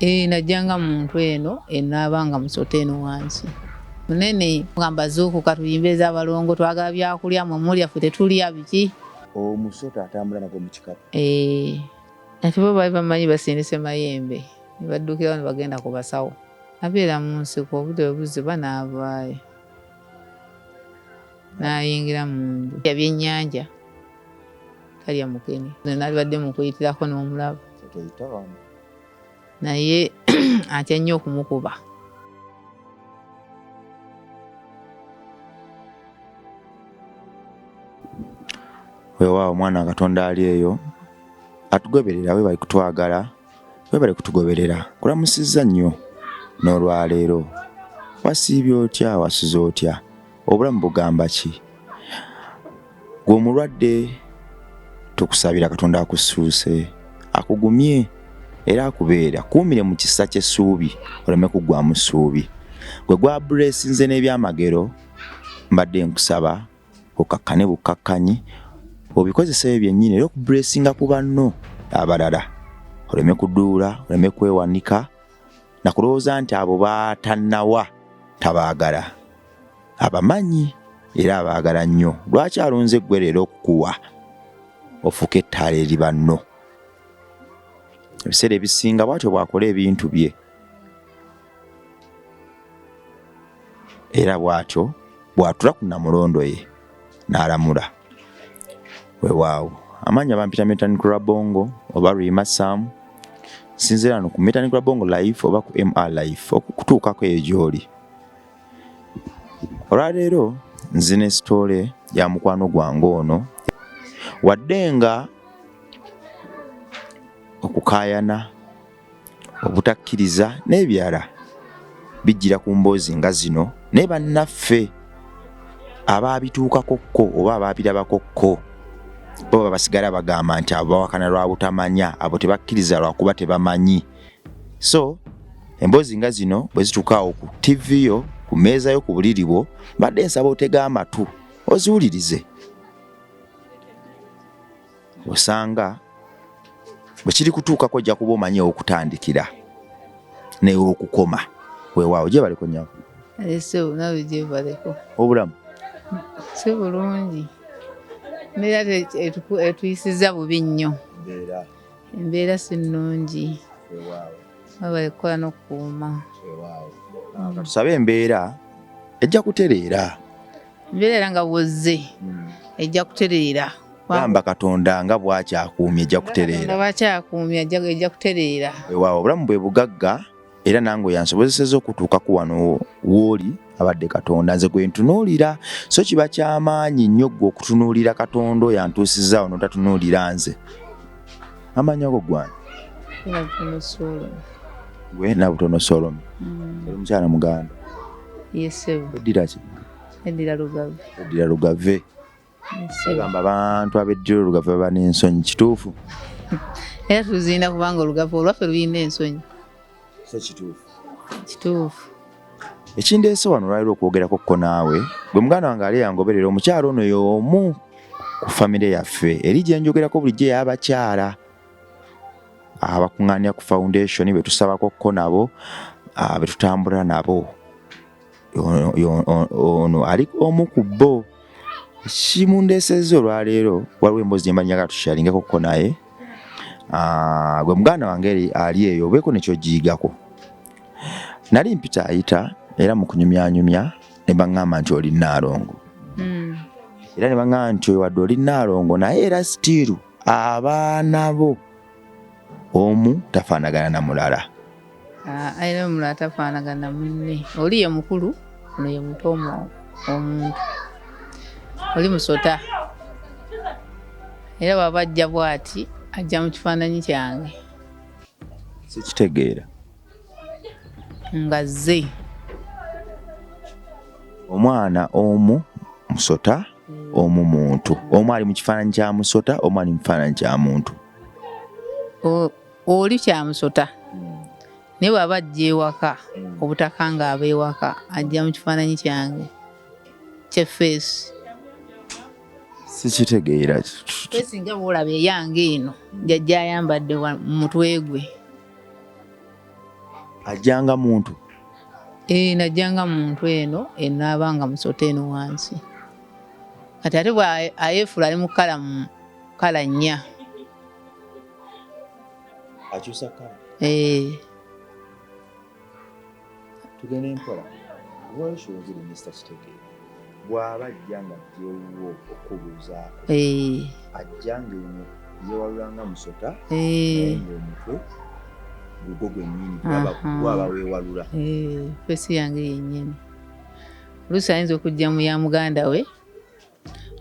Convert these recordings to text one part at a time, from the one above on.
Eh, najjanga muntu eno enaaba nga musota eno wansi munene ngamba zuukuka tuyimbe ez'abalongo twagala byakulya mwe mulya ffe tetulya biki. Omusota atambula nagwo mu kikapu. Eh, ate bo baali bamanyi basindise mayembe ne baddukirawo ne bagenda ku basawo. Abeera mu nsiko obudde bwe buziba n'avaayo n'ayingira mu nju. Alya byennyanja talya mukene. Nalibadde mukuyitirako n'omulaba. Naye atya nnyo okumukuba. Weewaawo omwana wa Katonda ali eyo atugoberera, webale kutwagala, webale kutugoberera. Kulamusizza nnyo n'olwaleero. Wasiibye otya, wasuze otya? Obulamu bugamba ki? Gwe omulwadde tukusabira Katonda akussuuse, akugumye era akubeere, akuumire mu kisa ky'essuubi oleme kuggwamu ssuubi. Gwe gwabuleesinze n'ebyamagero, mbadde nkusaba okkakkane bukkakkanyi obikozesa ebyo byennyini era okubuleesinga ku banno abalala oleme kuduula, oleme kwewanika na kulowooza nti abo baatannawa tabaagala. Abamanyi era abaagala nnyo. Lwaki alonze ggwe leero okukuwa ofuuke ettaala eri banno? Ebiseera ebisinga bw'atyo bw'akola ebintu bye era bw'atyo bw'atula ku nnamulondo ye n'alamula. Weewaawo amannya bampita Metanik Rabongo oba Rima Sam, nsinziira wano ku Metanik Rabongo Life oba ku MR Life okukutuukako eyo gy'oli. Olwaleero nzina sitoole ya mukwano gwange ono wadde nga okukaayana, obutakkiriza n'ebirala bijjira ku mboozi nga zino naye bannaffe abaabituukako kko oba abaabirabako kko bo babasigala bagamba nti abo bawakana lwa butamanya, abo tebakkiriza lwakuba tebamanyi. So emboozi nga zino bwe zituuka awo ku ttivi yo, ku mmeeza yo, ku buliri bwo, mbadde nsaba otege amatu oziwulirize. Osanga bwe kiri kutuukako ojja kuba omanyi ew'okutandikira n'ew'okukoma. Weewaawo gyebaleko nnyabo. Ese nawe gyebaleko. Obulamu si bulungi, embeera etuyisizza bubi nnyo. Embeera si nnungi. Webale kukola n'okukuuma. Tusabe embeera ejja kutereera. Embeera era nga bw'ozze ejja kutereera. Gamba Katonda nga bw'akyakuumye ejja kutereera. Bw'akyakuumye ejja kutereera. Weewaawo obulamu bwe bugagga era nange oyo ansobozesezza okutuuka ku wano w'oli abadde Katonda nze gwe ntunuulira so kiba kyamaanyi nnyo ggwe okutunuulira Katonda oyo antuusizza wano tatunuulira nze. Amannya go gwani? Gwe Nabutono Solome. Oli mukyala Muganda? Yes, sebo. Oddira ki? Eddira Lugave. Oddira Lugave. Bagamba abantu abeddira Olugave baba n'ensonyi, kituufu? Era tuzinda kubanga Olugave olwaffe lulina ensonyi. So kituufu. Kituufu. Ekindeese wano olwaliro okwogerako kko naawe gwe muganda wange ali yangoberera omukyala ono y'omu ku famire yaffe eri gye njogerako bulijjo ey'abakyala abakuŋŋaanira ku foundation be tusabako kko nabo be tutambula nabo. Ono ali omu ku bo. Kimundeesezza olwaleero waliwo emboozi gye mba njagala tusharingeko kko naye. Gwe muganda wange ali eyo obeeko ne ky'ogiyigako. Nali mpita ayita era mu kunyumyanyumya ne baŋŋamba nti oli Nnaalongo. Era ne baŋŋamba nti oyo wadde oli Nnaalongo naye era sitiiru abaana bo omu tafaanagana na mulala. Era omulala tafaanagana na munne. Oli ye mukulu, ono ye muto omuntu. Oli musota. Era bw'aba ajja bw'ati ajja mu kifaananyi kyange. Sikitegeera. Nga zze. Omwana omu musota, omu muntu. Omu ali mu kifaananyi kya musota, omu ali mu kifaananyi kya muntu. Oli kya musota. Naye bw'aba ajja ewaka, obutaka ng'aba ewaka, ajja mu kifaananyi kyange ky'effeesi. Sikitegeera. Ffeesi nga bw'olaba eyange eno, jjajja ayambadde mu mutwe gwe. Ajjanga muntu? Eh, najjanga muntu eno enaaba nga musota eno wansi. Kati ate bwe ayeefula ali mu kkala mu kkala nnya. Akyusa kkala? Eh. Tugende mpola. Lwaki Mr. Kitegeera bw'aba ajja nga ajja ewuwo okubuuzaako, Eh. ajja ng'eno yeewalula nga musota, Eh. naye ng'omutwe gugwo gwennyini gwaba weewalula. Eh, face yange yennyini. Oluusi ayinza okujja mu ya muganda we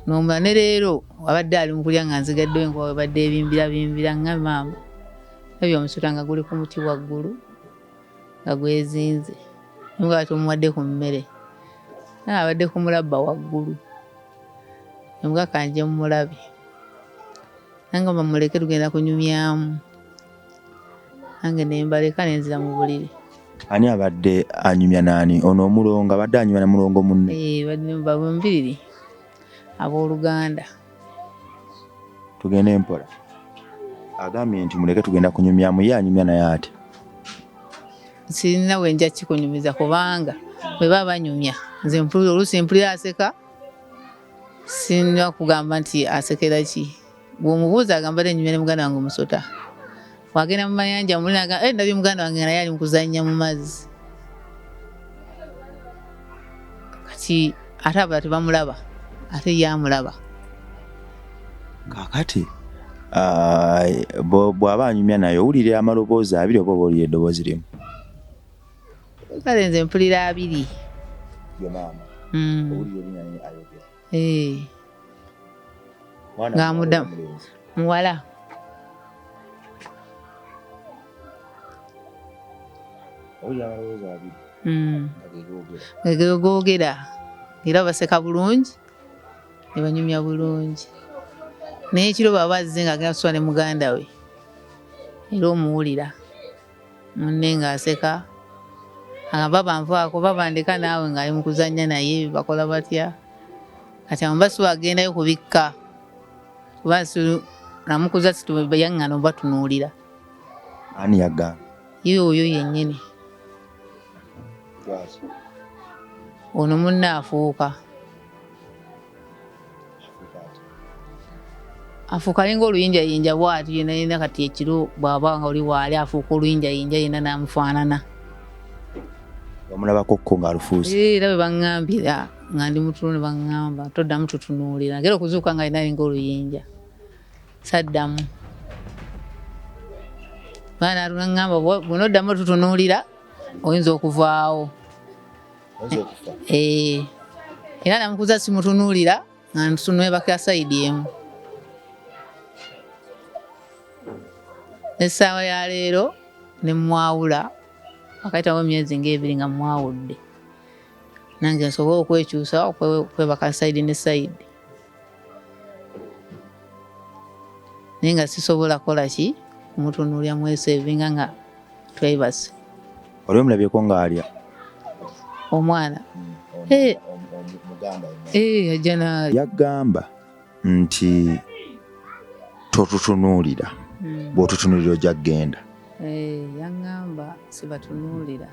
n'omulala. Ne leero abadde ali mu kulya nga nzigaddewo enkuba webadde ebimbirabimbira, nga maama ndabye omusota nga guli ku muti waggulu nga gwezinze, naye nga tomuwadde ku mmere, naye abadde ku mulabba waggulu, nemugamba kanje mmulabe, nangamba muleke tugenda kunyumyamu, nange ne mbaleka ne nzira mu buliri. Ani abadde anyumya naani? Ono omulongo abadde anyumya na mulongo munne? Eh, badde bombiriri abooluganda. Tugende mpola. Agambye nti muleke tugenda kunyumyamu, ye anyumya naye ate? Sirina we nja kikunyumiza kubanga bwe baba banyumya nze mpulira, oluusi mpulira aseka, sirina kugamba nti asekera ki. Bw'omubuuza agamba ate nnyumya ne muganda wange omusota. Wagenda mu mayanja muli n'agamba, eh, ndabye muganda wange nga naye ali mu kuzannya mu mazzi. Kati ate abalala tebamulaba, ate ye amulaba. Kaakati bw'aba anyumya naye owulira amaloboozi abiri oba owulira eddoboozi limu? Kale nze mpulira abiri. Ye maama. Mm. Owulira oli naye ayogera. Eh. Mwana Ng'amuddamu. muwala omulenzi? Muwala. Owulira amaloboozi abiri Mm. nga ge googera. Nga ge googera era baseka bulungi ne banyumya bulungi. Naye ekiro bw'aba azze ng'agenda kusula ne muganda we era omuwulira munne ng'aseka, agamba baba nvaako, baba ndeka naawe ng'ali mu kuzannya naye bakola batya. Kati awo mba siwa agendayo kubikka kuba namukuza yaŋŋaana obatunuulira. Ani yagamba? Ye oyo yennyini. Lwaki? Ono munne afuuka. Afuuka alinga oluyinjayinja bw'ati yenna yenna, kati ekiro bw'aba nga oli waali afuuka oluyinjayinja yenna n'amufaanana. Wamulabako ko ng'alufuuse? Eh, era bwe baŋŋambira nga ndi mutulo ne baŋŋamba toddamu tutunuulira. Nagenda okuzuukuka nga yenna alinga oluyinja. Saddamu. Baana n'aŋŋamba bw'onoddamu otutunuulira oyinza okuvaawo. Oyinza okufa? Eh. Era namukuza simutunuulira nga ntunwebakira sayidi emu. Essaawa ya leero ne mmwawula, wakayitawo emyezi ng'ebiri nga mmwawudde. Nange nsobole okwekyusa okwebaka sayidi ne sayidi. Naye nga sisobola kukola ki kumutunuulira mweseevinga nga twebase. Oli omulabyeko ng'alya? Omwana. Eh. Eh, ajja n'alya. Yagamba nti totutunuulira, bw'otutunuulira ojja kugenda. Eh, yaŋŋamba sibatunuulira.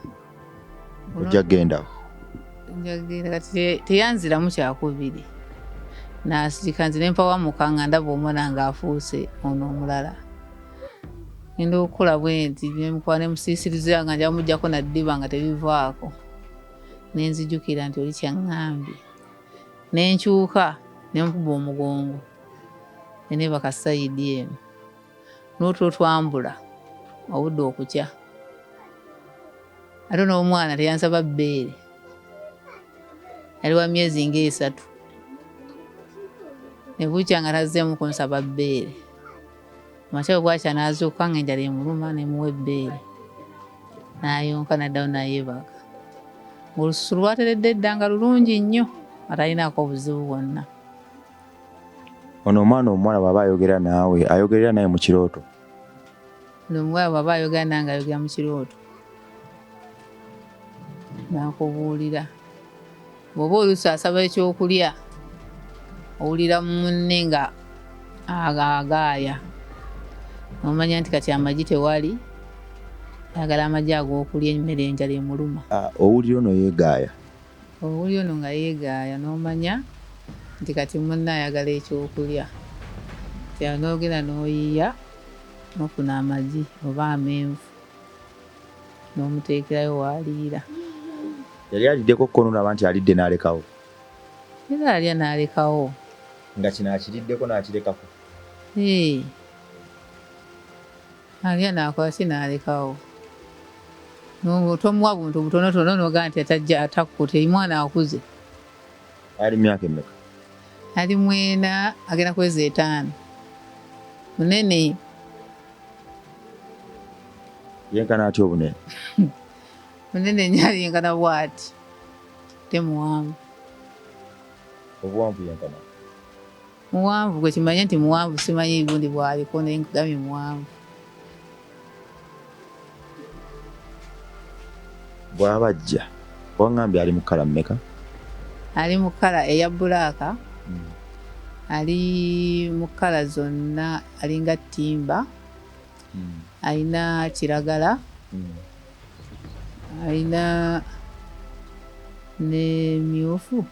Ojja kugendawo? Nja kugenda. Kati teyanziramu kyakubiri. N'asirika nze ne mpawamuka nga ndaba omwana ng'afuuse ono omulala. Ngenda okukola bwe nti ne mukuba ne musiisiriza nga nja muggyako na ddiba nga tebivaako. Ne nzijukira nti oli kyaŋŋambye. Ne nkyuka ne nkuba omugongo. Ne neebaka sayidi eno. N'otulo twambula obudde okukya. Ate n'omwana teyansaba bbeere. Yali wa myezi ng'esatu. Ne bukya nga tazzeemu kunsaba bbeere. Makya bwe bwakya n'azuukuka ng'enjala emuluma ne muwa ebbeere. N'ayonka n'addayo n'ayeebaka. Ng'olususu lwateredde dda nga lulungi nnyo nga talinaako buzibu bwonna. Ono omwana omuwala bw'aba ayogera naawe, ayogerera naye mu kirooto? Ono omuwala bw'aba ayogera nange ayogera mu kirooto. N'akubuulira. Bw'oba oluusi asaba ekyokulya, owulira munne nga agaaya. N'omanya nti kati amagi tewali, Ayagala amagi ag'okulya, emmere enjala emuluma. Owulira ono yeegaaya? Owulira ono nga yeegaaya n'omanya nti kati munne ayagala ekyokulya. Nti awo n'ogenda n'oyiiya n'ofuna amagi oba amenvu n'omuteekerayo w'aliira. Yali aliddeko ko n'olaba nti alidde n'alekawo? Era alya n'alekawo. Nga kino akiriddeko n'akirekako? Hee. Alya n'akola ki n'alekawo. Tomuwa buntu butonotono n'ogamba nti atajja atakkute, mwana akuze. Ali myaka emeka? Ali 4 agenda kuweza 5. Munene. Yenkana atya obunene? Munene nnyo, aliyenkana bw'ati. Ate muwanvu. Obuwanvu yenkana? Muwanvu, gwe kimanye nti muwanvu, simanyi gundi bw'aliko naye nkugambye muwanvu. Bw'aba ajja, waŋŋambye ali mu kkala mmeka? Ali mu kkala eya bbulaaka, ali mu kkala zonna, alinga ttimba, alina kiragala, alina ne myufu,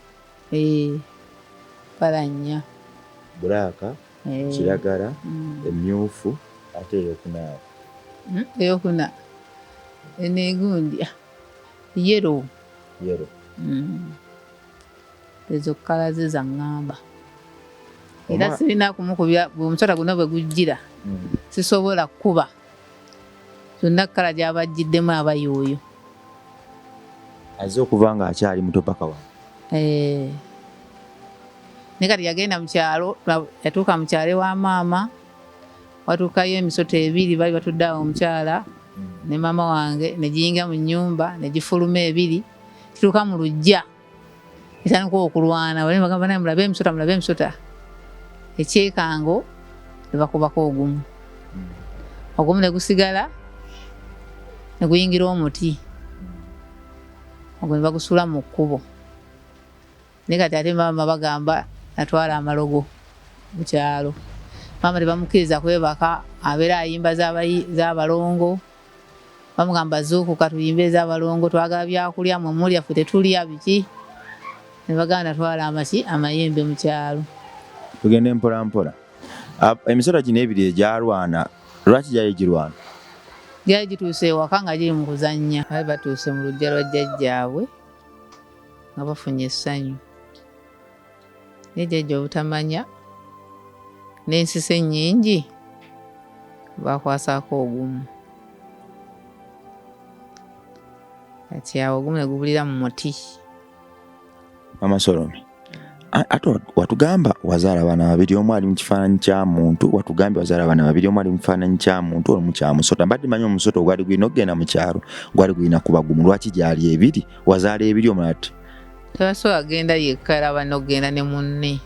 kkala 4. Bbulaaka, kiragala, emyufu, ate eyokuna? Eyokuna eneegundi yellow. Yellow. Ezo kkala ze zaŋŋamba. Era sirina kumukubya, omusota guno bwe gujjira sisobola kukuba. Zonna kkala gy'aba ajjiddemu aba y'oyo. Azze okuva ng'akyali muto paka wano? Naye kati yagenda mu kyalo, yatuuka mu kyalo ewa maama, watuukayo emisota 2, bali batudde awo omukyala ne maama wange, ne giyingira mu nnyumba, ne gifuluma 2, kituuka mu luggya, etandika okulwana, bali bagamba naye mulabe emisota, mulabe emisota. Ekyekango ne bakubako ogumu. Ogumu ne gusigala, ne guyingira omuti. Ogwo ne bagusuula mu kkubo. Naye kati ate maama bagamba natwala amalogo mu kyalo. Maama tebamukkiriza kwebaka, abeera ayimba z'abalongo. Bamugamba zuukuka tuyimbe ez'abalongo, twagala byakulya, mmwe mulya ffe tetulya biki. Ne bagamba natwala amayembe mu kyalo. Tugende mpola mpola. Emisota gino 2 egyalwana, lwaki gyali girwana? Gyali gituuse ewaka nga giri mu kuzannya. Baali batuuse mu luggya lwa jjajjaabwe nga bafunye essanyu. Naye jjajja obutamanya n'ensisi ennyingi baakwasaako ogumu. Kati awo ogumu ne gubulira mu muti. Maama Solome, ate watugamba wazaala abaana 2, omu ali mu kifaananyi kya muntu, watugambye wazaala abaana 2, omu ali mu kifaananyi kya muntu, omu kya musota. Mbadde manyi omusota ogwali gulina okugenda mu kyalo gwali gulina kuba gumu, lwaki gyali 2? Wazaala 2 omulala ti? Tebasobola kugenda yekka, era balina okugenda ne munne.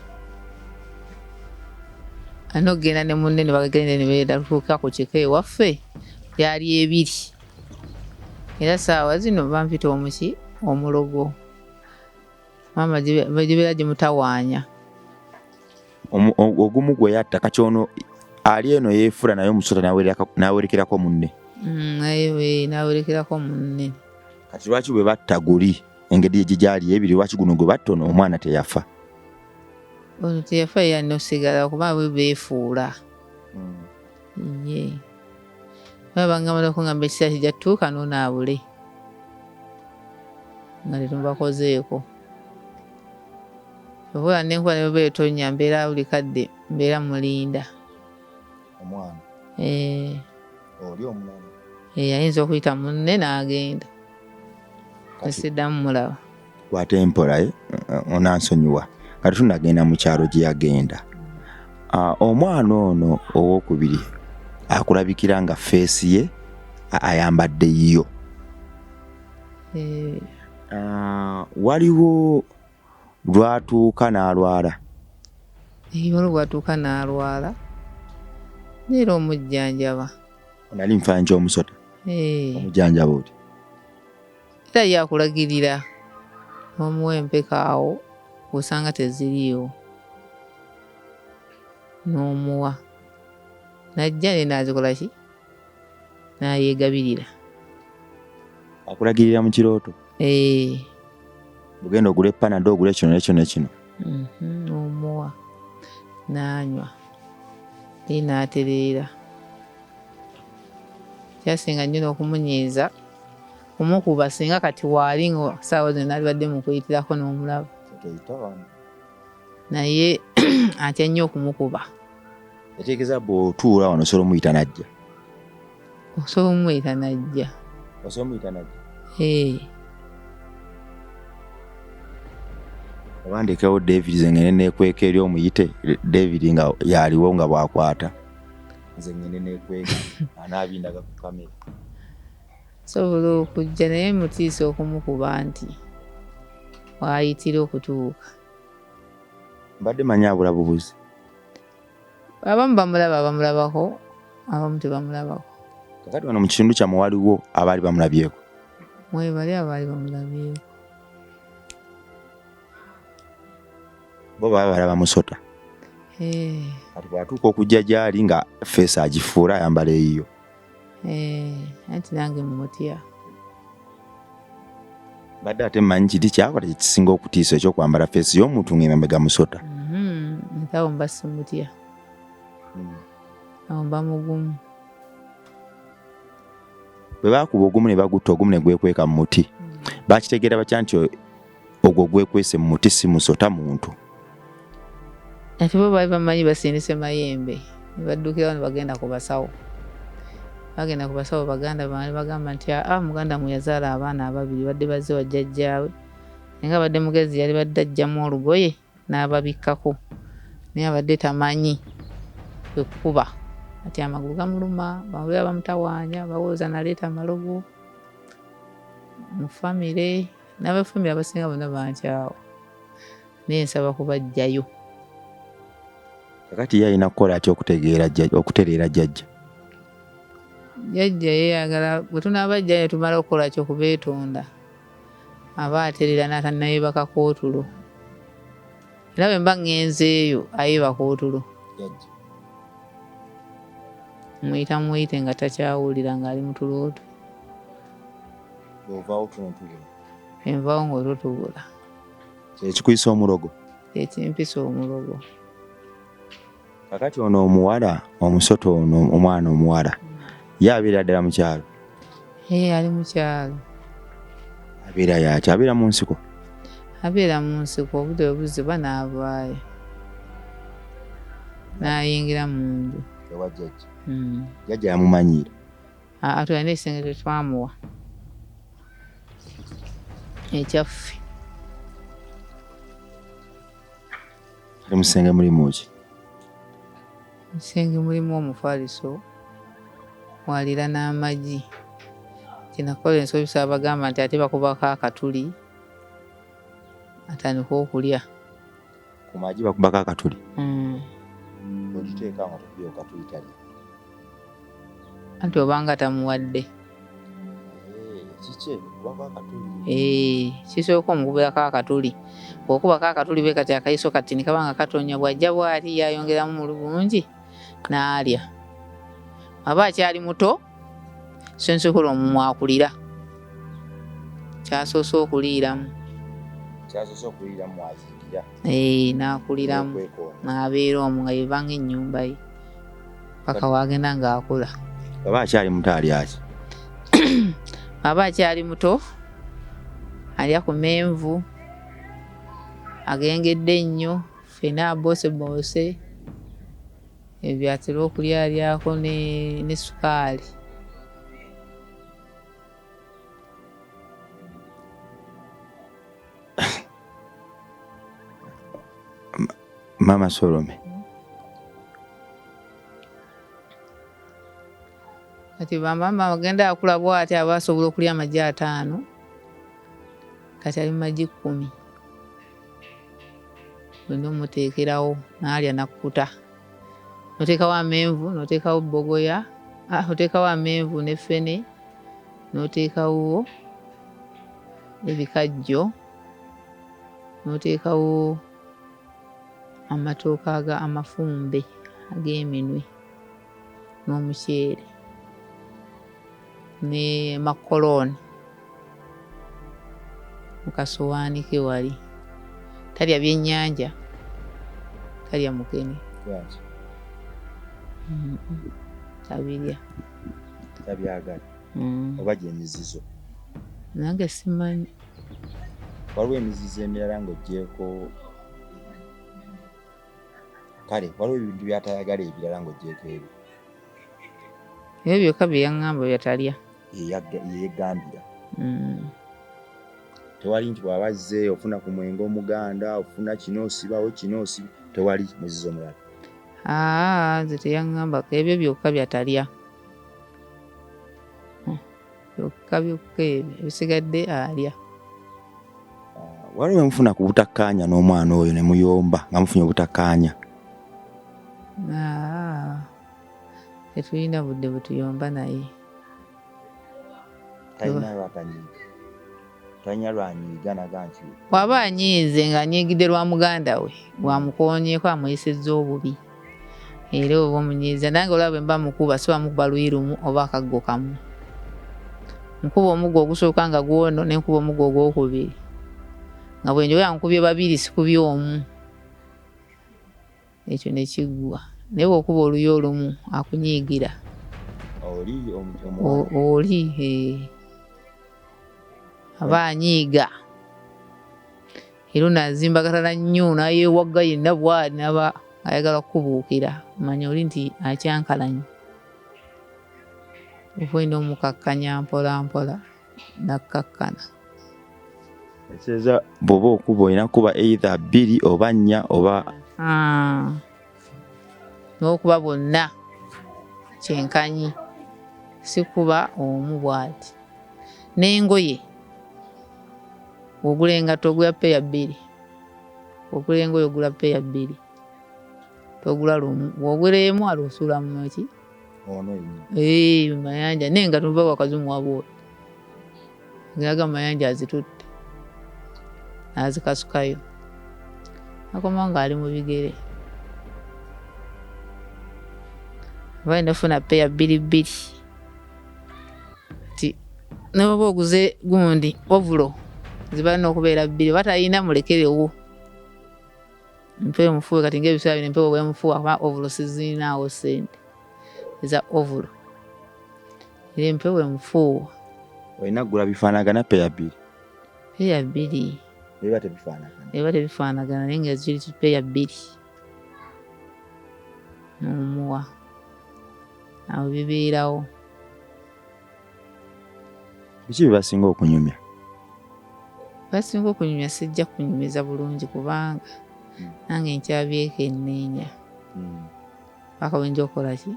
Alina okugenda ne munne ne bagenda ne beetuuka ku kika ewaffe, gyali 2. Era ssaawa zino bampita omulogo. Maama gibeera gimutawaanya. Ogumu gwe yatta, kati ono ali eno yeefula naye omusota n'awerekerako munne. N'awerekerako munne. Kati lwaki bwe batta guli engeri gye gyali 2, lwaki guno gwe batta ono omwana teyafa? Ono teyafa ye alina okusigala kuba bwe beefuula. Ye. Baba bangamba n'okungamba ekiseera kijja kutuuka n'ono abule. Nga tetubakozeeko. Oba n'enkuba ne bw'eba etonnya mbeera buli kadde mbeera mulinda. Omwana? Oli omulala? Ayinza okuyita munne n'agenda. Nesiddamu mulaba. Kwata empola, onansonyiwa. Kati tunagenda mu kyalo gye yagenda. Omwana ono owookubiri akulabikira nga feesi ye ayambadde yiyo. Waliwo lwatuuka n'alwala. Waliwo lwatuuka n'alwala. Neera omujjanjaba. Nali nfaananyi ky'omusota. Omujjanjaba oti? Era ye akulagirira n'omuwa empeka awo osanga teziriiwo. N'omuwa. N'ajja naye n'azikola ki? N'ayeegabirira. Akulagirira mu kirooto? Eh. Bugenda ogule panado, ogule kino nekino nekino. Omuwa n'anywa ye n'atereera. Kyasinga nnyo n'okumunyiiza kumukuba, singa kati waali nga saawa zonna alibadde mukuyitirako n'omulaba, naye atya nnyo okumukuba. Etegeeza bw'otuula wano osobola omuyita n'ajja? Osobola omuyita n'ajja. Osobola omuyita n'ajja? Ee. Oba ndekewo David nze ngende neekweka eri omuyite David nga yaliwo nga bw'akwata, nze ngende neekweka anaabindaga ku kamera. Nsobola okujja naye mutiisa okumukuba nti waayitira okutuuka. Mbadde manyi abula bubuzi. Abamu bamulaba, abamulabako, abamu tebamulabako. Kakati wano mu kitundu kyammwe waliwo abaali bamulabyeko? Mwebali abaali bamulabyeko. Bo baba balaba musota. Kati bw'atuuka okujja gy'ali nga feesi agifuula ayambala eyiyo. Anti nange mmutya. Mbadde ate mmanyi kiti kyakola kye kisinga okutiisa ekyokwambala feesi y'omuntu ng'emabega musota. Nti awo mba simutya. Awo mba mugumu. Bwe baakuba ogumu ne bagutta, ogumu ne gwekweka mu muti. Baakitegeera batya nti ogwo gwekwese mu muti si musota muntu? Ate bo baali bamanyi basindise mayembe ne baddukirawo ne bagenda ku basawo. Bagenda ku basawo baganda bange ne bagamba nti aa muganda mwe yazaala abaana ababiri badde bazze wa jjajjaawe, naye nga abadde mugezi yali badde aggyamu olugoye n'ababikkako, naye abadde tamanyi kwe kukuba. Kati amagulu gamuluma, babeera bamutawaanya, balowooza naleeta amalogo mu famire, n'abafamire abasinga bonna bankyawa, naye nsaba kubaggyayo. Kakati ye alina kukola atya okutegeera okutereera jjajja? Jjajja ye ayagala bwe tunaabajjayo ne tumala okukola ki okubeetonda, aba atereera n'atanneebakako otulo. Era bwe mba ŋŋenzeeyo ayeebaka otulo. Muyita muyite nga takyawulira ng'ali mu tulo twe. Bw'ovaawo otulo tubula? Bwe nvaawo ng'otulo tubula. Kye kikuyisa omulogo? Ekimpisa omulogo. Kakati ono omuwala omusota ono omwana omuwala ye abeera ddala mu kyalo? Ee, ali mu kyalo. Abeera yaki? Abeera mu nsiko? Abeera mu nsiko, obudde bwe buziba n'avaayo n'ayingira mu nju. Ewa jjajja? Jjajja yamumanyiira? Aa, tulina ekisenge kye twamuwa ekyaffe. Ate mu kisenge mulimu ki? Mu kisenge mulimu omufaliso mw'aliira n'amagi. Kye nakola ensobi saabagamba nti ate bakubako akatuli atandike okulya. Ku magi bakubako akatuli? Bw'okiteeka nga tokubye ku katuli talya. Anti obanga tamuwadde. Kiki okubako akatuli? Kisooka omukubirako akatuli. Bw'okubako akatuli bwe kati akayiso kati ne kaba nga katonya, bw'ajja bw'ati ye ayongeramu muli bungi n'alya. Aba akyali muto, sensekolo omwo mw'akulira. Ky'asoose okuliiramu. Ky'asoose okuliiramu mw'ayingira. N'akuliramu n'abeera omwo nga yeva ng'ennyumba ye paka w'agenda ng'akula. Aba akyali muto alya ki? Aba akyali muto alya ku menvu, agengedde ennyo, ffena abooseboose, ebyo atera okulya alyako ne sukaali. Maama Solome. Kati bamaama agenda akula bw'ati aba asobola okulya amagi 5, kati ali mu magi 10. Olina omuteekerawo n'alya n'akkuta. N'oteekawo amenvu, n'oteekawo bbogoya, oteekawo amenvu ne ffene, n'oteekawo ebikajjo, n'oteekawo amatooke aga amafumbe ag'eminwe n'omuceere ne makkolooni. Mu kasowaani ke wali. Talya byennyanja, talya mukene. Lwaki? Tabirya. Tabyagala. Oba gy'emizizo? Nange simanyi. Waliwo emizizo emirala ng'oggyeeko, kale waliwo ebintu by'atayagala ebirala ng'oggyeeko ebyo? Ebyo byokka bye yaŋŋamba byatalya. Yeegambira. Tewali nti bw'aba azze ofuna ku mwenge omuganda, ofuna kino osibawo kino osiba, tewali muzizo mulala? Aa, nze teyaŋŋambako, ebyo byokka byatalya. Byokka byokka ebyo, ebisigadde alya. Waliwo we mufuna ku butakkaanya n'omwana oyo ne muyomba nga mufunye obutakkaanya? Aa, tetulina budde bwe tuyomba naye. Talina lwatanyiiga? Talina lwanyiiga naga nti Bw'aba anyiize ng'anyiigidde lwa muganda we bw'amukoonyeeko amuyisizza obubi, era oba omunyiiza. Nange olaba bwe mba mukuba siba mukuba luyi lumu oba akaggo kamu. Nkuba omuggo ogusooka nga gwono ne nkuba omuggo ogwokubiri. Nga bwe njogera nkubye babiri sikubye omu. Ekyo ne kiggwa. Naye bw'okuba oluyi olumu akunyiigira. Oli omuwala? Oli, aba anyiiga. Era ono azimbagatana nnyo n'ayeewagga yenna bw'ati n'aba ayagala kukubuukira. Manya oli nti akyankalanye. Oba olina omukakkanya mpola mpola n'akkakkana. Ekitegeeza bw'oba okuba olina kukuba either bbiri oba nnya oba N'okuba bonna kyenkanyi, si kuba omu bw'ati. N'engoye bw'ogula engatto ogula ppeya bbiri, bw'ogula engoye ogula ppeya bbiri, togula lumu. Bw'ogula emu alwosuula mu ki? Ono yennyini. Ee, mu mayanja. N'engatto oba wakazimuwa bw'oti. Ng'aga mu mayanja azitutte n'azikasukayo. Akomawo ng'ali mu bigere. Oba olina okufuna ppeya bbiri bbiri. Nti ne bw'oba oguze gundi ovulo ziba n'okubeera bbiri, oba talina mulekerewo. Empewo emufuuwe kati ng'ebiseera bino empewo bw'emufuuwa kuba ovulo sizirinaawo ssente eza ovulo. Era empewo emufuuwa. Olina kugula bifaanagana ppeya bbiri? Ppeya bbiri. Biba tebifaanagana. Biba tebifaanagana naye nga ziri ppeya bbiri. N'omuwa. Awo bibeerawo. Biki bye basinga okunyumya? Basinga okunyumya sijja kunyumiza bulungi kubanga nange nkyabyekenneenya. Paka bwe nja okukola ki?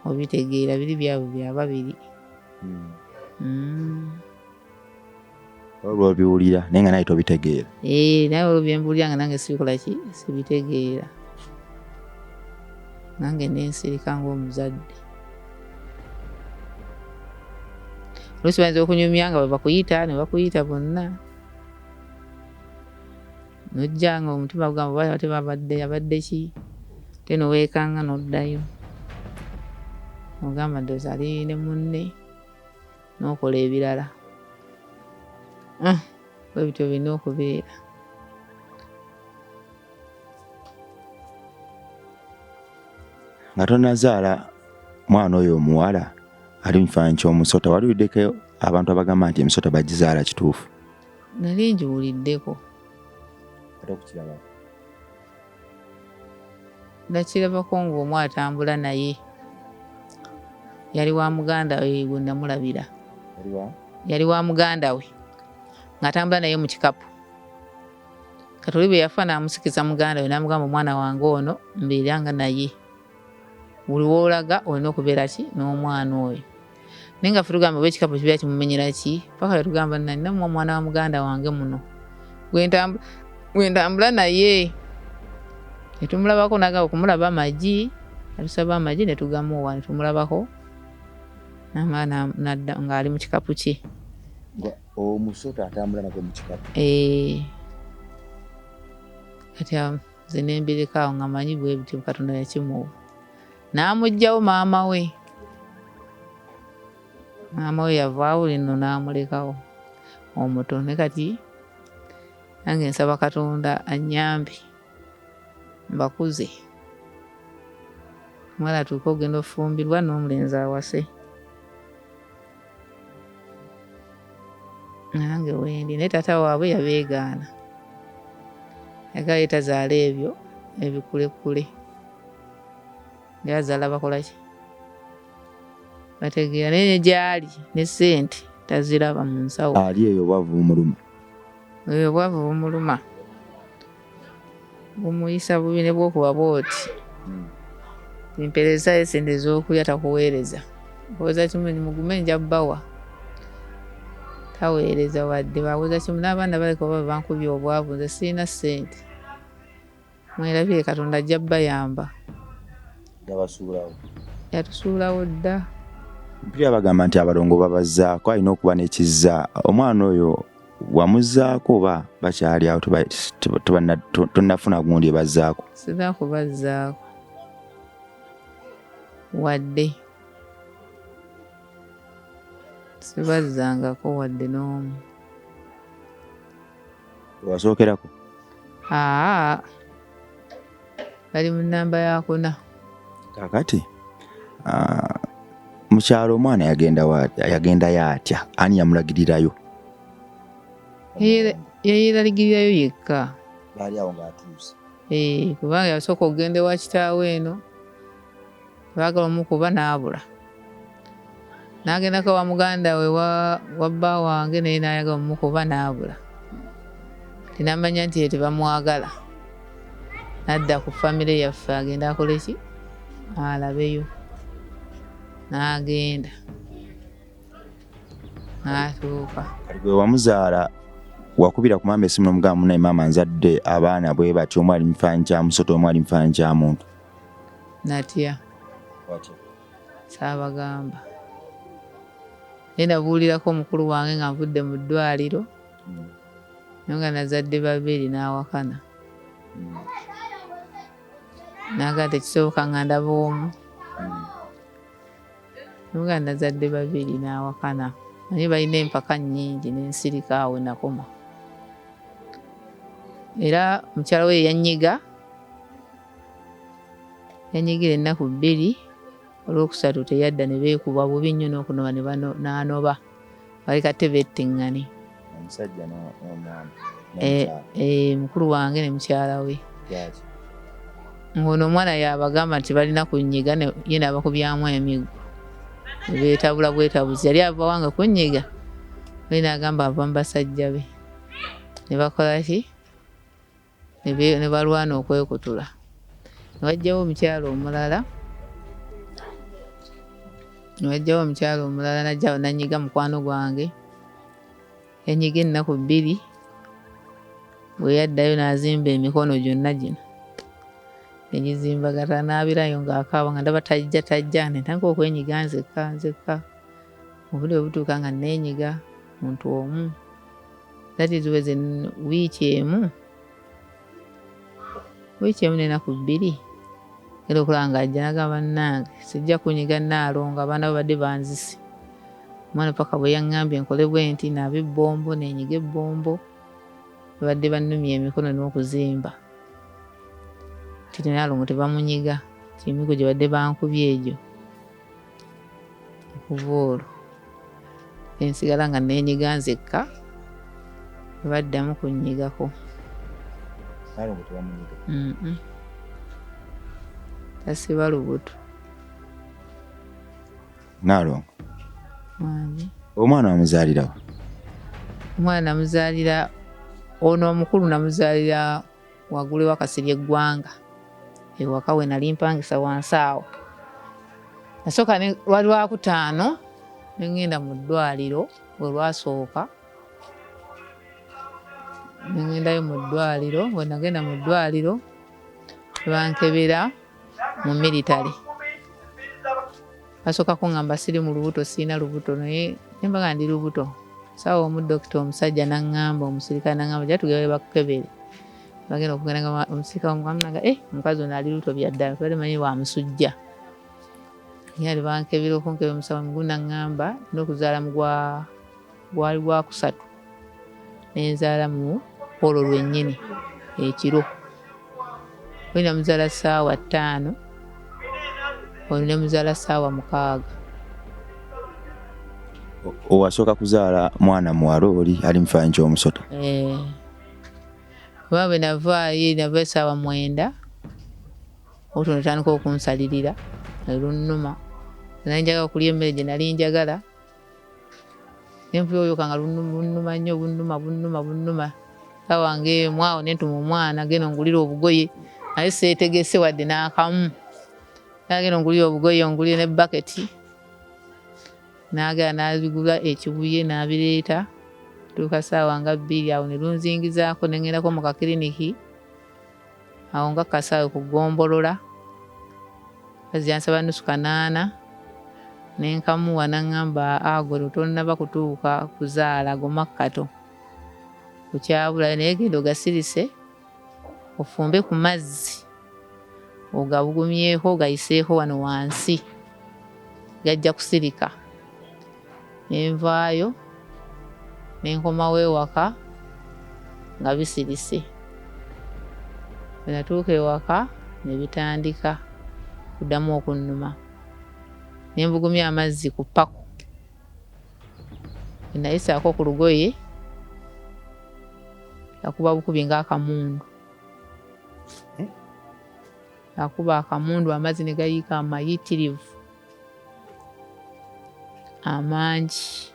Obitegeera biri byabwe bya babiri. Olwo lw'obiwulira naye nga naye tobitegeera. Ee, naye olwo bye mbuulira nga nange sibikola ki? Sibitegeera. Nange ne nsirika ng'omuzadde. Oluusi bayinza okunyumya nga bwe bakuyita ne bakuyita bonna. N'ojja nga omutima gugamba oba ate babadde abadde ki? Ate ne weekanga n'oddayo. Ogamba ndowooza ali ne munne n'okola ebirala. Bwe bityo birina okubeera. Nga tonnazaala mwana oyo omuwala ali mu kifaananyi ky'omusota, wali owuliddeko abantu abagamba nti emisota bagizaala kituufu? Nali ngiwuliddeko. Ate okukirabako? Nakirabako ng'omu atambula naye. Yali wa muganda we gwe namulabira. Yali wa? Yali wa muganda we ng'atambula naye mu kikapu. Kati oli bwe yafa n'amusikiza muganda we n'amugamba omwana wange ono mbeeranga naye. Buli w'olaga olina okubeera ki n'omwana oyo. Naye nga ffe tugamba oba ekikapu kibeera kimumenyera ki? Paka lwe tugamba nina omwana wa muganda wange muno gwe ntambula naye. Ne tumulabako n'agamba okumulaba amagi, atusaba amagi ne tugamuwa ne tumulabako n'amala n'adda ng'ali mu kikapu kye. Omusota atambula nagwo mu kikapu? Ee. Kati nze ne mbireka awo nga mmanyi bwe bityo Katonda yakimuwa. N'amuggyawo maama we. Maama we yavaawo lino n'amulekawo. Omuto ne kati nange nsaba Katonda annyambe mbakuze, omuwala atuuke okugenda okufumbirwa n'omulenzi awase. Nange wendi naye taata waabwe yabeegaana, ayagala ye tazaala ebyo ebikulekule, naye azaala bakola ki bategeera, naye ne gy'ali ne ssente taziraba mu nsawo. Ali eyo obwavu bumuluma. Oyo obwavu bumuluma, bumuyisa bubi ne bw'okuba bw'oti mpeerezayo essente ez'okulya takuweereza, owoza kimu mugume nja bbawa, taweereza wadde bawoza kimu n'abaana baleka oba bankubye obwavu nze sirina ssente, mwerabire Katonda ajja bbayamba. Yabasuulawo. Yatusuulawo dda. Mpulira bagamba nti abalongo babazzaako, alina okuba n'ekizza. Omwana oyo wamuzzaako oba bakyali awo tonnafuna gundi ebazzaako? Sirina kubazzaako wadde, sibazzangako wadde n'omu. Wasookerako? Aa, bali mu nnamba yakuna. Kaakati mu kyalo omwana yagendayo atya? Ani yamulagirirayo? Yeeyeragirirayo yekka. Baali awo ng'atuuse. Kubanga yasooka okugenda ewa kitaawe eno, baagala omukuba n'abula. N'agendako ewa muganda we wa bba wange naye n'ayagala omukuba n'abula. Tinamanya nti ye tebamwagala. N'adda ku famire yaffe agende akole ki? Alabeyo. N'agenda. N'atuuka. Kati gwe wamuzaala wakubira ku maama essimu n'omugamba munnaye maama nzadde abaana bwe batyo, omu ali mu kifaananyi kya musota, omu ali mu kifaananyi kya muntu. Natya. Saabagamba. Naye nabuulirako omukulu wange nga nvudde mu ddwaliro, naye nga nazadde babiri n'awakana. N'agamba tekisoboka nga ndaba omu. Naye nga nazadde babiri n'awakana. Naye balina empaka nnyingi n'ensirika awo nakoma. Era mukyala we yannyiga, yanyigira ennaku 2, olwokusatu teyadda ne beekuba bubi nnyo n'okunoba ne n'anoba. Bali kate bettiŋŋane. Omusajja n'omwana. Mukulu wange ne mukyala we. Ng'ono omwana yabagamba nti balina kunnyiga ye n'abakubyamu emiggo. Ne beetabula bwetabuzi. Yali ava wange kunnyiga, naye n'agamba ava mu basajja be. Ne bakola ki? Ne balwana okwekutula. Ne wajjawo omukyala omulala. Ne wajjawo omukyala omulala n'ajja n'annyiga mukwano gwange. Yanyiga ennaku 2, bwe yaddayo n'azimba emikono gyonna gino. Ne gizimbagata n'abirayo ng'akaaba nga ndaba tajja tajja, ne ntandika okwenyiga nzekka nzekka. Obudde bwe butuuka nga neenyiga muntu omu. That is was wiiki emu. Wiiki emu n'ennaku 2. Era okulaba ng'ajja n'agamba bannange sijja kunyiga Nnaalongo, abaana babadde banzise. Omwana paka bwe yaŋŋambye nkole bwe nti naabe ebbombo neenyiga ebbombo, babadde bannumya emikono n'okuzimba. Nti Nnaalongo tebamunyiga, nti emiggo gye badde bankubye egyo. Okuva olwo ne nsigala nga neenyiga nzekka, tebaddamu kunnyigako. Nnaalongo tebamunyiga? Tasiba lubuto. Nnaalongo. Omwana wamuzaalira wa? Omwana namuzaalira ono omukulu namuzaalira waggulu ewa Kasirye Ggwanga, ewaka we nali mpangisa wansi awo. Nasooka lwali Lwakutaano ne ŋŋenda mu ddwaliro bwe lwasooka. Ne ŋŋendayo mu ddwaliro, bwe nagenda mu ddwaliro ne bankebera mu military. Basooka kuŋŋamba siri mu lubuto, sirina lubuto naye ne mbaga ndi lubuto. Ssaawa omu dokita omusajja n'aŋŋamba, omusirikale n'aŋŋamba jja tugende bakukebere. Bagenda okugenda nga omusirikale omugamba omukazi ono ali lubuto bya ddala, tubadde tumanyi wa musujja. Era ne bankebera okunkebera omusawo omugu n'aŋŋamba n'okuzaala mu gwali gwakusatu. Nenzaala mu olwo lwennyini ekiro. Oli namuzaala ssaawa 5, ono ne muzaala ssaawa 6. Owasooka kuzaala mwana muwala oli ali mu kifaananyi ky'omusota? Kuba bwe navaayo nava essaawa 9, olubuto ne lutandika okunsalirira ne lunnuma. Nali njagala okulya emmere gye nali njagala, ne mpulira obuyoka nga bunnuma nnyo, bunnuma, bunnuma, bunnuma. Ssaawa ng'emu awo ne ntuma omwana genda ongulire obugoye, naye seetegese wadde n'akamu. Genda ongulire obugoye, ongulire ne baketi. N'agenda n'abigula e Kibuye n'abireeta. Tuuka ssaawa nga 2 awo ne lunzingizaako ne ŋŋendako mu kakiriniki awo nga kasaawe ku ggombolola. Mukazi yansaba nusu 800 ne nkamuwa n'aŋŋamba ago tonnaba kutuuka kuzaala ago makkato kukyabulayo naye genda ogasirise ofumbe ku mazzi ogabugumyeko ogayiseeko wano wansi gajja kusirika. Ne nvaayo ne nkomawo ewaka nga bisirise. Bwe natuuka ewaka ne bitandika kuddamu okunnuma. Ne mbugumya amazzi ku ppako. Bwe nayisaako ku lugoye yakuba bukubi ng'akamundu. Akuba akamundu amazzi ne gayiika amayitirivu amangi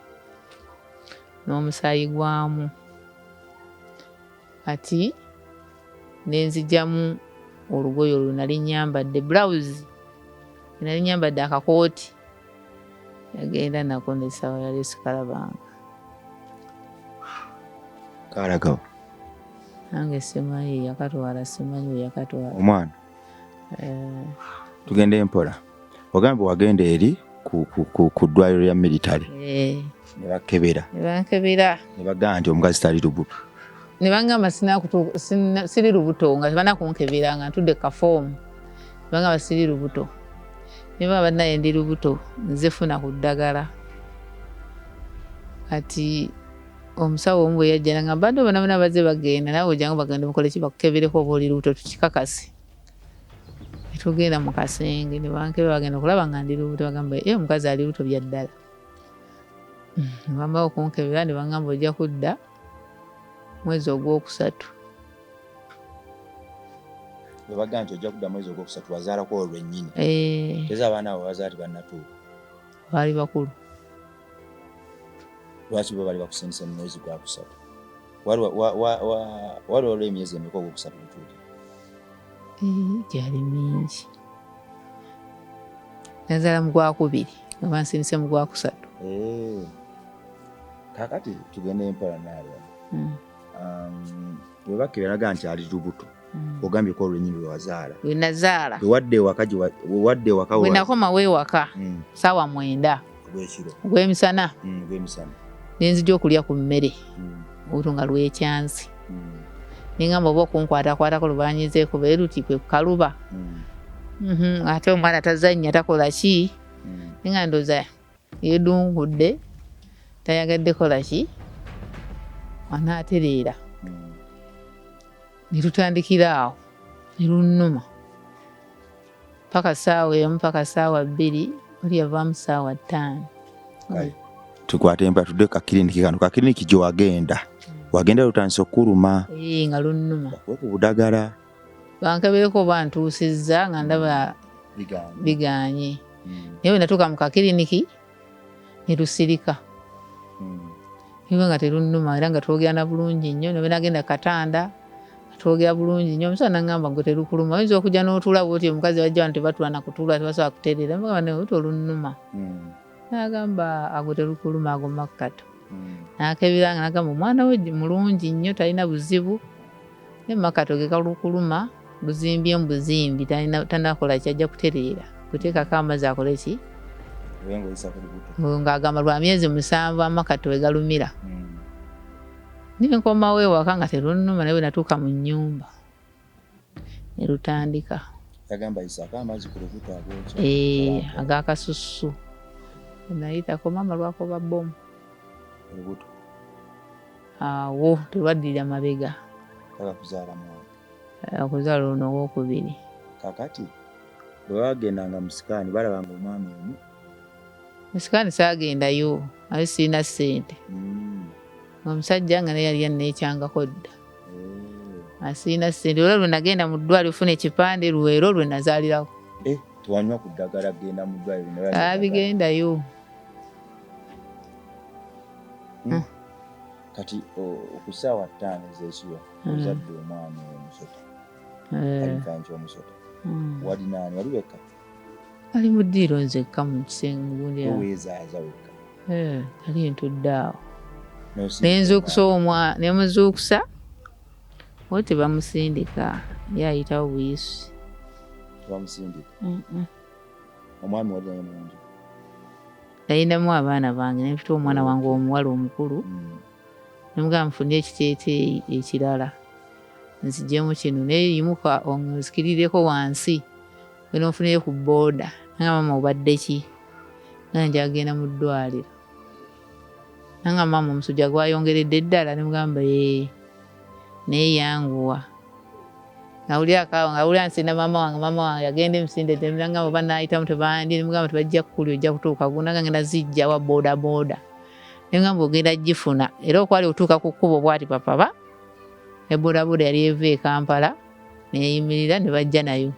n'omusaayi gwamu. Kati ne nzigyamu olugoye olwo nali nnyambadde, bulawuzi nali nnyambadde, akakooti yagenda nako n'essaawa yali sikalabanga. Kaalagawa? Nange simanyi yakatwala, simanyi we yakatwala. Omwana? Tugende mpola. Ogambye wagenda eri ku ddwaliro lya military. Ne bakebera. Ne bankebera. Ne bagamba nti omukazi tali lubuto. Ne bangamba siri lubuto nga tebanakunkebera nga ntudde ku kafoomu. Ne bangamba siri lubuto. Ne baba bannaye ndi lubuto nze funa ku ddagala. Kati omusawo omu bwe yajja n'angamba badde bonna bonna bazze bagenda naawe ojjangu bagende mukole ki bakukebereko oba oli lubuto tukikakase. Ne tugenda mu kasenge ne bankebera bagenda okulaba nga ndi lubuto bagamba omukazi ali lubuto bya ddala. Ne bamala okunkebera ne bangamba ojja kudda mwezi ogwokusatu. Bwe bagamba nti ojja kudda mwezi ogwokusatu wazaalako olwo lwennyini. Teza abaana abo bazaala tebannatuuka. Baali bakulu. Lwaki bo bali bakusindise mu mwezi gwa kusatu? Wali waliwo emyezi emeka ogwokusatu gutuuke? Gyali mingi. Nazaala mu gwakubiri nga bansindise mu gwakusatu. Kaakati tugende mpola naalwo. Bwe bakebera nti ali lubuto, ogambye ko olwennyini lwe wazaala. Lwe nazaala. Bwe wadda ewaka bwe wadda ewaka Bwe nakomawo ewaka ssaawa 9. Ogw'ekiro. Ogw'emisana. Ogw'emisana. Ne nzija okulya ku mmere. Olubuto nga lwekyanze. Ne ŋŋamba oba okunkwatakwatako lwe banyizeeko bwe luti kwe kukaluba. Ate omwana tazannya takola ki? Ne nga ndowooza yeedunkudde tayagadde kola ki? Anaatereera. Ne tutandikira awo ne lunnuma paka ssaawa 1 paka ssaawa 2 oli yavaamu ssaawa 5. Tukwate mpola tudde ku kakiriniki kano. Kakiriniki gye wagenda, wagenda lutandise okukuluma? Nga lunnuma. Bakuwe ku budagala? Bankebereko oba ntuusizza nga ndaba bigaanye. Naye bwe natuuka mu kakiriniki ne lusirika. Niba nga terunnuma era nga twogera na bulungi nnyo ne bwe nagenda katanda nga twogera bulungi nnyo. Omusawo n'aŋŋamba gwe terukuluma oyinza okujja n'otuula bw'oti omukazi bajja wano tebatuula na kutuula tebasobola kutereera. Mbagamba naye olunnuma. N'agamba ago terukuluma ago makkato. N'akebera nga n'agamba omwana we mulungi nnyo talina buzibu naye makkato ge kalukuluma luzimbyemu buzimbi tannakola ki ajja kutereera kuteekako amazzi akole ki? Ng'agamba lwa myezi 7 amakkato we galumira. Ne nkomawo ewaka nga terunnuma naye bwe natuuka mu nnyumba ne lutandika. Yagamba yisaako amazzi ku lubuto agookya. Ag'akasusu. Nayitako maama lwakuba bbomu. Olubuto. Awo telwaddirira mabega. Paka kuzaala mwana. Okuzaala ono owokubiri. Kakati bwe bagendanga mu sikaani balabanga omwana omu? Mu sikaani saagendayo, nali sirina ssente. Omusajja nga naye yali yanneekyangako dda. Nga sirina ssente era lwe nagenda mu ddwaliro okufuna ekipande lwero lwe nazaalirako. Eh, tewanywa ku ddagala genda mu ddwaliro? Saabigendayo. Kati ku ssaawa 5 ez'ekiro ozadde omwana omusota, alikanki omusota, wali naani? Wali wekka? Ali mu ddiiro nzekka mu kisenge mugundi. Weezaaza wekka? Nali ntudde awo. Nenzuukusa omwana, nemuzuukusa, bo tebamusindika, ye ayitawo buyisi. Tebamusindika? Omwami wali naye mu nju? Nalinamu abaana bange, nempita omwana wange omuwala omukulu, nemugamba nfune ekiteeteeyi ekirala nzigyemu kino, naye yimuka onzikirireko wansi genda onfunireyo ku bbooda. Nangamba maama obadde ki? Nga njagala kugenda mu ddwaliro. Nangamba maama omusujja gwayongeredde ddala? Nemugamba ee, naye yanguwa. Ngawulira akaawa, ngawulira nsinda maama wange, maama wange yagenda emisinde, nangamba oba naayitamu tebandye, nemugamba tebajja kukulya ojja kutuuka guno, nangamba ngenda zijja wa booda booda. Nemugamba ogenda gifuna, era okwali otuuka ku kkubo bw'ati papaba, ne booda booda yali eva e Kampala neeyimirira ne bajja nayo.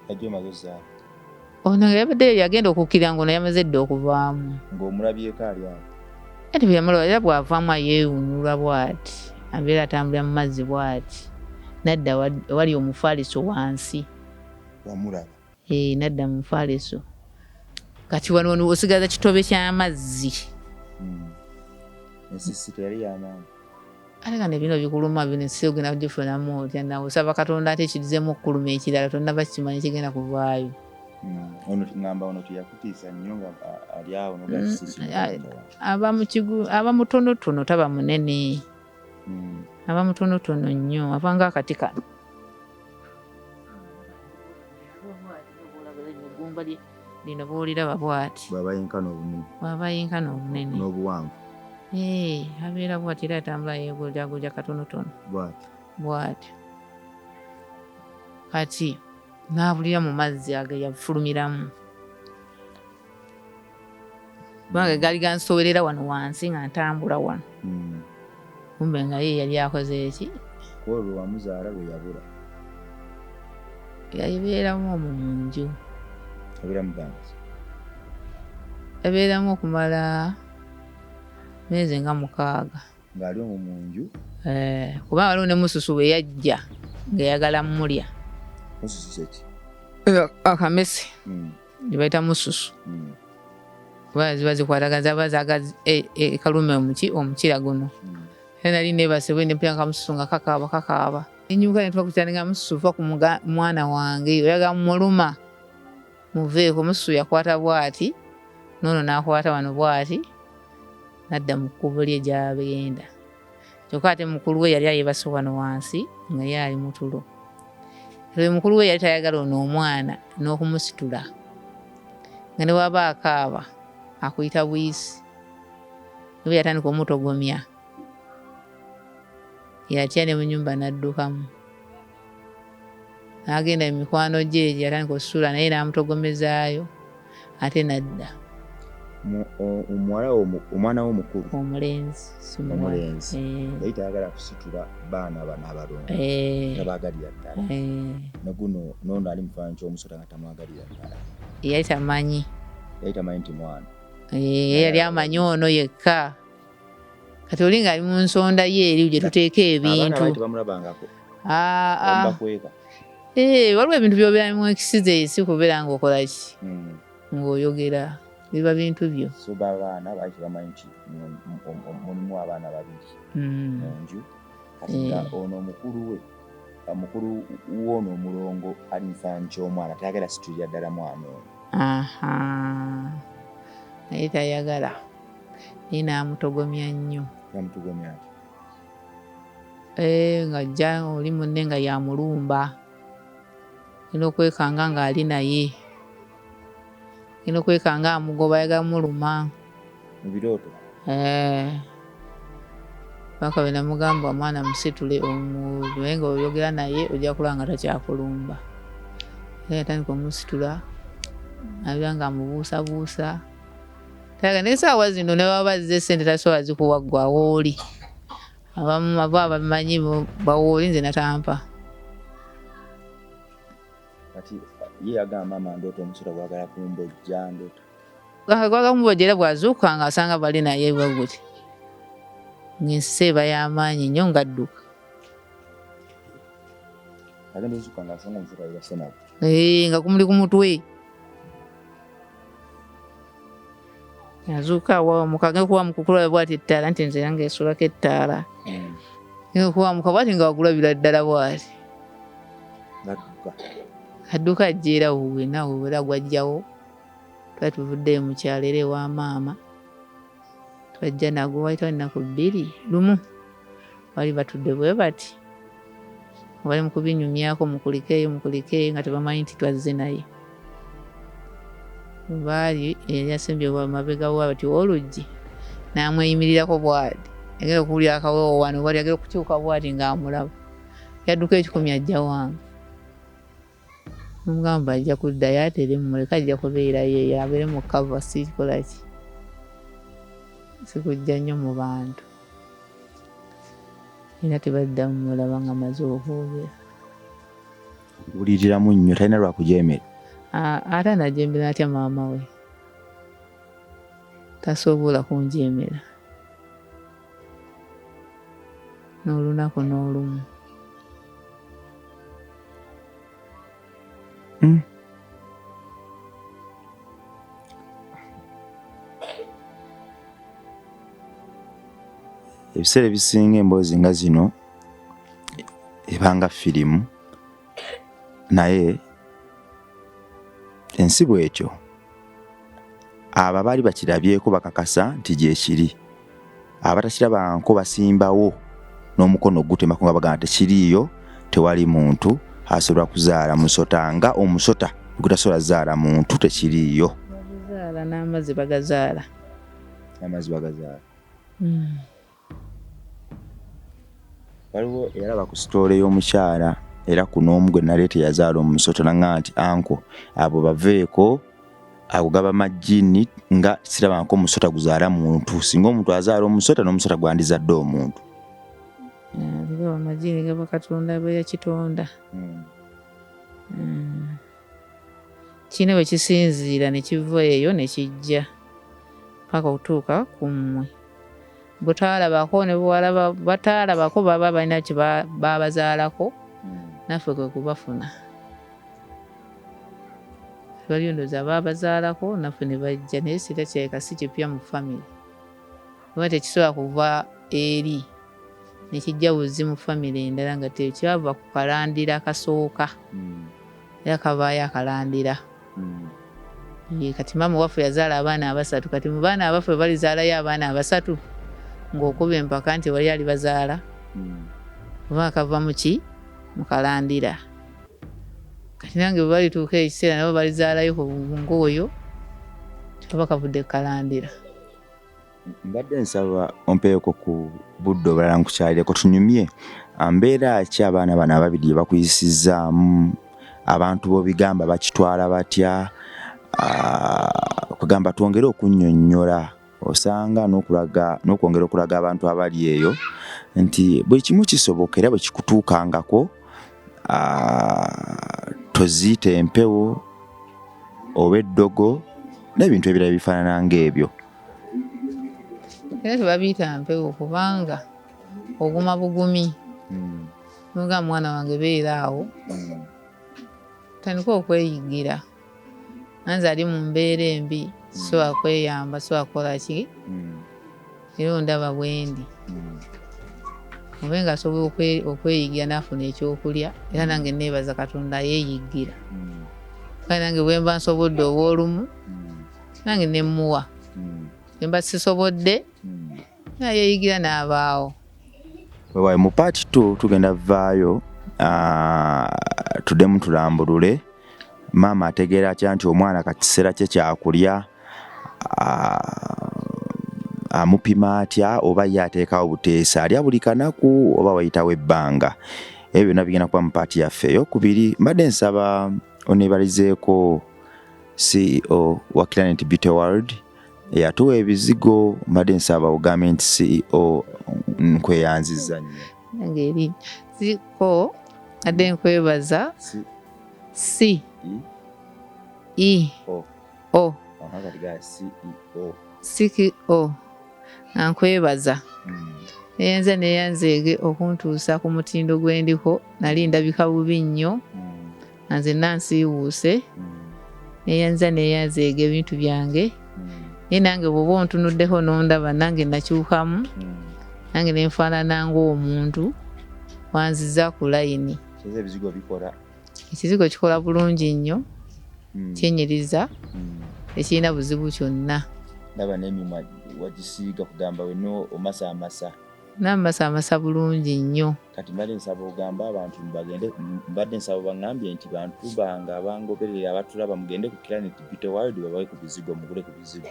Yajja omaze ozzaala? Ono yabadde yagenda okukkirira ng'ono yamaze dda okuvaamu. Ng'omulabyeko ali awo? Anti bwe yamulaba era bw'avaamu yeewuunula bw'ati, abeera atambulira mu mazzi bw'ati, n'adda ewali omufaaliso wansi. Wamulaba? Ee, n'adda mu mufaaliso. Kati wano osigaza kitobe ky'amazzi. Ensisi teyali y'amaanyi? Ate nga ne bino bikuluma bino ensi ogenda kugifunamu otya naawe? Osaba Katonda ate ekizzeemu okukuluma ekirala tonnaba kukimanya kigenda kuvaayo. Ono ŋŋamba ono teyakutiisa nnyo nga ali awo? Aba mutonotono, taba munene. Aba mutonotono nnyo, aba ng'akati kano. Eggumba lino bw'oliraba bw'ati. Bw'aba yenkana obunene? Bw'aba yenkana obunene. N'obuwanvu? Ee, abeera bw'ati era atambula yeegojagoja katonotono. Bw'ati? Bw'atyo. Kati n'abulira mu mazzi ago yafulumiramu. Kubanga gaali gansowerera wano wansi nga ntambula wano. Kumbe nga ye yali akoze eki? Ku olwo wamuzaala lwe yabula? Yabeeramu omwo mu nju. Abeeramu bbanga ki? Yabeeramu okumala myezi nga 6. Ng'ali omwo mu nju? Kubanga waliwo ne mususu bwe yajja ng'ayagala mmulya. Mususu kye ki? Akamese gye bayita mususu. Kuba ziba zikwatagana, zaba zaagala ekalume omukira guno. Era nali neebase bwe ne mpulira nga kamususu nga kakaaba kakaaba. Nennyuka ne ntuuka ku kitanda nga mususu va ku mwana wange, oyagala mmuluma, muveeko. Mususu yakwata bw'ati, n'ono n'akwata wano bw'ati, n'adda mu kkubo lye gy'agenda. Kyokka ate mukulu we yali yeebase wano wansi nga ye ali mu tulo. Oyo mukulu we yali tayagala ono omwana n'okumusitula. Nga ne bw'aba akaaba akuyita buyisi. Ne bwe yatandika omutogomya, yatya ne mu nnyumba n'addukamu. N'agenda mu mikwano gye gye yatandika okusula naye n'amutogomezaayo ate n'adda. Omuwala omwana we omukulu? Omulenzi, si muwala. Omulenzi. Yali tayagala kusitula baana bano abalongo. Tabaagalira ddala. Ne guno n'ono ali mu kifaananyi ky'omusota nga tamwagalira ddala. Yali tamanyi. Yali tamanyi nti mwana. Ye yali amanyi ono yekka. Kati oli ng'ali mu nsonda ye eri gye tuteeka ebintu. Abaana baali tebamulabangako? Bakweka. Waliwo ebintu by'obeera mu ekisize si kubeera ng'okola ki? Ng'oyogera. Biba bintu byo. So babaana baali tebamanyi nti mulimu abaana babiri mu nju. Kati nga ono omukulu we, omukulu w'ono omulongo ali mu kifaananyi ky'omwana tayagala situlira ddala mwana ono. Naye tayagala. Naye n'amutogomya nnyo. Yamutogomya atya? Ng'ajja oli munne nga y'amulumba. Alina okwekanga ng'ali naye. Alina okwekanga amugoba ayagala muluma. Mu birooto? Paka bwe namugamba omwana musitule naye nga oyogera naye ojja kulaba nga takyakulumba. Era yatandika omusitula abeera nga amubuusabuusa. Tayaga naye essaawa zino ne baba bazze ssente tasobola zikuwa ggwe awooli. Abamu abo abamanyi bawooli nze natampa. Kati ye yagamba maama ndoota omusota gwagala kumbojja ndoota. Gwagala kumubojja era bw'azuukuka ng'asanga bali naye bwe guti. Ng'ensisi eba y'amaanyi nnyo ng'adduka. Agenda ozuukuka ng'asanga omusota yeebase nagwo. Ee, nga gumuli ku mutwe. Azuuka awamuka agenda okuwamuka okulaba bw'ati ettaala nti nze yange esulako ettaala. Agenda okuwamuka bw'ati nga wagulabira ddala bw'ati. Ng'adduka. Adduka ajja era wuwe naawe era gw'aggyawo. Twali tuvuddeyo mu kyalo era ewa maama. Twajja nagwo waayitawo ennaku bbiri, lumu baali batudde bwe bati nga bali mu kubinyumyako mukulikeeyo mukulikeeyo nga tebamanyi nti twazze naye. Baali eyali asembye mabega we bati ow'oluggi n'amweyimirirako bw'ati. Yagenda okuwulira akawewo wano wali agenda okukyuka bw'ati ng'amulaba. Yadduka ekikumi ajja wange. Namugamba ajja kuddayo atere mmuleke ajja kubeerayo eyo abeere mu cover sikola ki. Sikujja nnyo mu bantu. Era tebaddamu mulaba nga mmaze okwogera. Wuliriramu nnyo talina lwakujeemera. Ate anajeemera atya maama we? Tasobola kunjeemera. N'olunaku n'olumu. Ebiseera ebisinga emboozi nga zino ebanga firimu naye ensi bw'etyo abo abaali bakirabyeko bakakasa nti gyekiri abatakirabanko basimbawo n'omukono ogutemako nga bagamba tekiriiyo tewali muntu asobola kuzaala musota nga omusota gutasobola zaala muntu tekiriiyo. Bagazaala n'amazzi bagazaala. Amazzi bagazaala. Waliwo eyalaba ku sitoole y'omukyala era ku n'omu gwe naleeta eyazaala omusota nangamba nti anko abo baveeko ago gaba majjini nga sirabanko omusota guzaala muntu singa omuntu azaala omusota n'omusota gwandizadde omuntu. Gaba majjini gaba Katonda bwe yakitonda. Kirina bwe kisinziira ne kiva eyo ne kijja paka okutuuka ku mmwe. Butaalabako ne bwalaba bataalabako baba balina kye baabazaalako naffe kwe kubafuna. Waliyo ndowooza baabazaalako naffe ne bajja naye singa kirabika si kipya mu famire. Kuba tekisobola kuva eri ne kijja buzzi mu famire endala nga tekyava ku kalandira kasooka. Era kavaayo akalandira. Kati maama waffe yazaala abaana abasatu kati mu baana abaffe balizaalayo abaana abasatu ng'okuba empaka nti wali alibazaala oba kava mu ki mu kalandira. Kati nange bwe balituuka ekiseera nabo balizaalayo ku ng'oyo kaba kavudde ku kalandira. Mbadde nsaba ompeeko ku budde obulala nkukyalireko tunyumye mbeera ki abaana bano ababiri gye bakuyisizzaamu abantu b'obigamba bakitwala batya kugamba twongere okunnyonnyola osanga n'okulaga n'okwongera okulaga abantu abali eyo nti buli kimu kisoboka era bwe kikutuukangako toziita empewo oba eddogo n'ebintu ebirala ebifaanana ng'ebyo. Era tebabiyita mpewo kubanga oguma bugumi. Nogamba mwana wange beera awo tandika okweyiggira. Nanze ali mu mbeera embi sisobola kweyamba sisobola kukola ki era ondaba bwendi. Obe nga asobola okweyiggira n'afuna ekyokulya era nange neebaza Katonda yeeyiggira. Kale nange bwe mba nsobodde obw'olumu nange ne mmuwa. Bwe mba sisobodde naye yeeyiggira n'abaawo. Weewaawo mu part 2 tugenda vaayo tuddemu tulambulule maama ategeera atya nti omwana kati kiseera kye kyakulya. Amupima atya oba ye ateekawo buteesa alya buli kanaku oba wayitawo ebbanga? Ebyo byonna bigenda kuba mu paati yaffe eyokubiri. Mbadde nsaba oneebalizeeko CEO wa Clarinet Beauty World eyatuwa ebizigo. Mbadde nsaba ogambe nti CEO, nkweyanziza nnyo. Nange eri siko adde nkwebaza. C E O. O. Aha, kati ga CEO. CEO, nga nkwebaza. Neyanza neyanzeege okuntuusa ku mutindo gwendiko. Nali ndabika bubi nnyo nga nzenna nsiiwuuse. Neyanza neyanzeege ebintu byange, naye nange bw'oba ontunuddeko n'ondaba, nange nakyukamu, nange nenfaanana ng'omuntu wanziza ku layini. Kiza ebizigo bikola. Ekizigo kikola bulungi nnyo, kinyiriza, tekirina buzibu kyonna. Ndaba n'emimwa wagisiiga, kugamba weno omasaamasa. Namasaamasa bulungi nnyo. Kati mbadde nsaba ogamba abantu bagende, mbadde nsaba baŋŋambye nti bantu bange abangoberera, abatulaba, mugende ku Planet Beauty World babawe ku bizigo, mugule ku bizigo.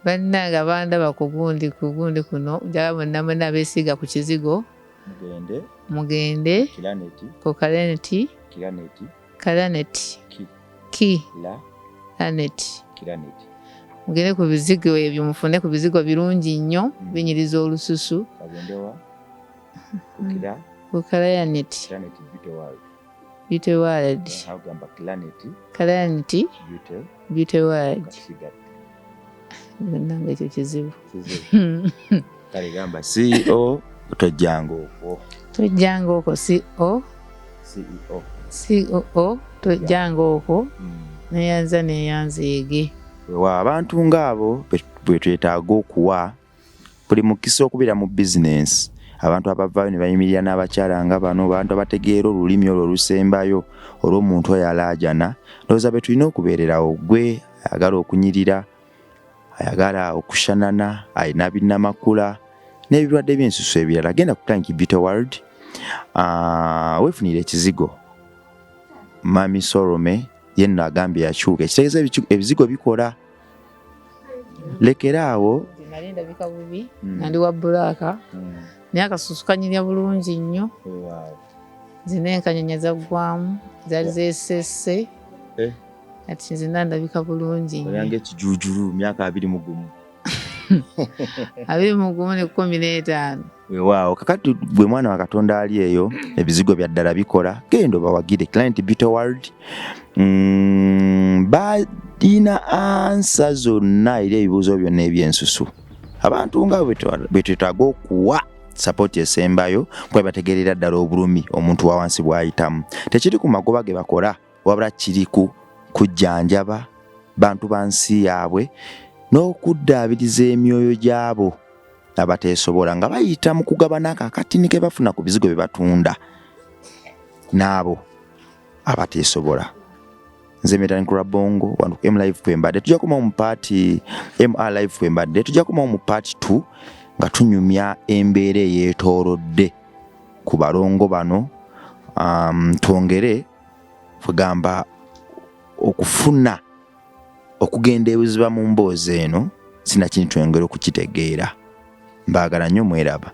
Bannange abandaba ku gundi kuno, njagala bonna bonna abeesiiga ku kizigo mugende mugende Planet ku Planet Planet Planet ki ki la Planet Planet. Mugende ku bizigo ebyo, mufune ku bizigo birungi nnyo, binyiriza olususu. Bagende wa? Ku kira Ku Planet Planet Beauty World. Beauty World. Agamba Planet Planet Beauty Beauty World. Kasigadde. Bannange, ekyo kizibu. Kizibu. Kale gamba CEO, tojjanga okwo. Tojjanga okwo, CO. CEO. COO, tojjanga okwo. Neyanza neyanzeege. Wewa abantu ngaabo bwe twetaaga okuwa buli mukisa okubeera mu bizinensi, abantu abavaayo ne bayimirira n'abakyala nga bano, bantu abategeera olulimi olwo olusembayo olw'omuntu oyo alaajana. Ndowooza be tulina okubeererawo. Gwe ayagala okunyirira, ayagala okushanana, alina binnamakula n'ebirwadde by'ensusu ebirala, genda ku Tanki Beauty World, weefunire ekizigo. Mami Solome ye nno agambye yakyuka, ekitegeeza ebizigo bikola. Lekera awo. Nali ndabika bubi nga ndi wa black, naye akasusu kanyirya bulungi nnyo. Zina enkanyanya zaggwamu, zaali zeesesse. Kati nzina ndabika bulungi nnyo. Olanga ekijuujulu myaka 21. 21 ne 15. Weewaawo. Kakati gwe mwana wa Katonda ali eyo, ebizigo bya ddala bikola, genda obawagire Client Beauty World. Balina answer zonna eri ebibuuzo byonna ebyensusu. Abantu nga bwe twetaaga okuwa support esembayo, kuba bategeerera ddala obulumi omuntu wa wansi bw'ayitamu. Tekiri ku magoba ge bakola, wabula kiri ku kujjanjaba bantu ba nsi yaabwe n'okuddaabiriza emyoyo gy'abo abateesobola, nga bayita mu kugabana ako akatini ke bafuna ku bizigo bye batunda n'abo abateesobola. Nze Metanikula Bongo wano ku M Live kwembadde. Tujja kumawo mu part MR Live kwembadde, tujja kumawo mu part 2 nga tunyumya embeera eyeetoolodde ku balongo bano, twongere kugamba okufuna okugenda ebuziba mu mboozi eno, sinakini twongere okukitegeera. Mbaagala nnyo, mweraba.